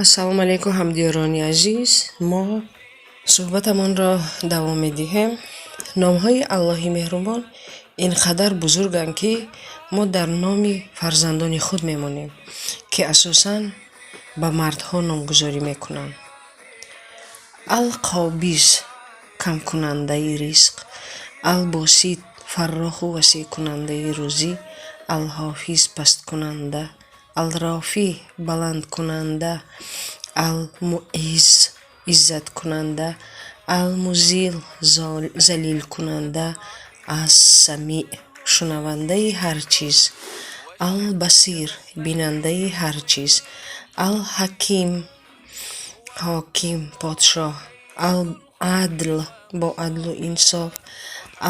Ассалому алайкум, ҳамдиёрони азиз. Мо суҳбатамонро давом медиҳем. Номҳои Аллоҳи меҳрубон ин қадар бузурганд, ки мо дар номи фарзандони худ мемонем, ки асосан ба мардҳо номгузорӣ мекунанд. Ал-Қобиз, камкунандаи ризқ, Ал-Босит, фарроху васеъкунандаи рӯзӣ, Ал-Ҳофиз, пасткунанда, Ал-Рофеъ, баландкунанда, Ал-Муъизз, иззаткунанда, Ал-Музилл, залилкунанда, Ас-Самиъ, шунавандаи ҳар чиз, Ал-Басир, бинандаи ҳар чиз, Ал-Ҳаким, ҳоким, подшоҳ, Ал-Адл, бо адлу инсоф,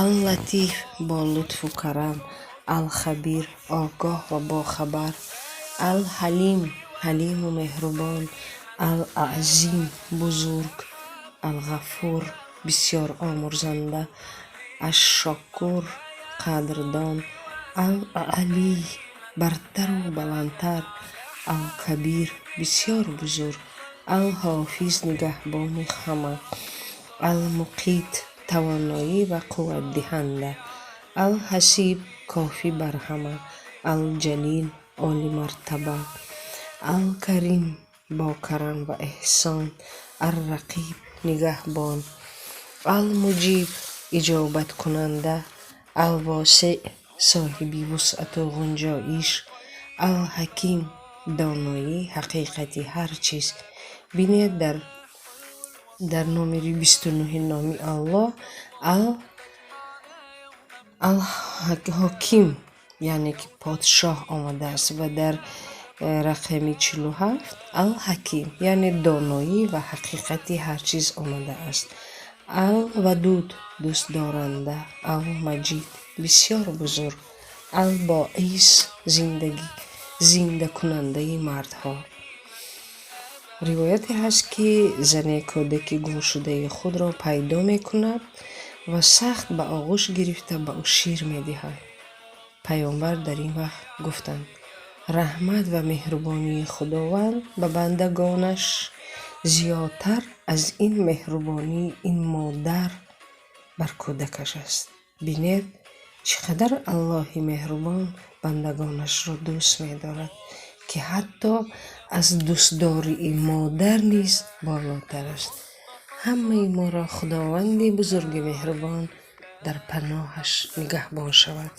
Ал-Латиф, бо лутфу карам, Ал-Хабир, огоҳ ва бохабар, Ал-Ҳалим, ҳалиму меҳрубон, Ал-Аъзим, бузург, Ал-Ғафур, бисёр омурзанда, Аш-Шокур, қадрдон, Ал-Алий, бартару баландтар, Ал-Кабир, бисёр бузург, Ал-Ҳофиз, нигаҳбони ҳама, Ал-Муқит, тавоноӣ ва қувватдиҳанда, Ал-Ҳасиб, кофӣ бар ҳама, Ал-Ҷалил, олимартаба, Ал-Карим, бо карам ва эҳсон, Ар-Рақиб, нигаҳбон, Ал-Муҷиб, иҷобаткунанда, Ал-Восеъ, соҳиби вусъату ғунҷоиш, Ал-Ҳаким, донои ҳақиқати ҳар чиз. Бинед, дар номери 29-и номи Аллоҳ Ал-Ҳоким, яъне ки подшоҳ омадааст ва дар рақами 47 Ал-Ҳаким, яъне доноӣ ва ҳақиқати ҳар чиз омадааст. Ал-Вадуд, дӯстдоранда, Ал-Маҷид, бисёр бузург, Ал-Боис, зиндагӣ зиндакунандаи мардҳо. Ривояте ҳаст, ки зане кӯдаки гумшудаи худро пайдо мекунад ва сахт ба оғӯш гирифта, ба ӯ шир медиҳад. Паёмбар дар ин вақт гуфтанд: «Раҳмат ва меҳрубонии Худованд ба бандагонаш зиёдтар аз ин меҳрубонии ин модар бар кӯдакаш аст». Бинед, чӣ қадар Аллоҳи меҳрубон бандагонашро дӯст медорад, ки ҳатто аз дӯстдории модар низ болотар аст. Ҳамаи моро Худованди бузурги меҳрубон дар паноҳаш нигаҳбон шавад.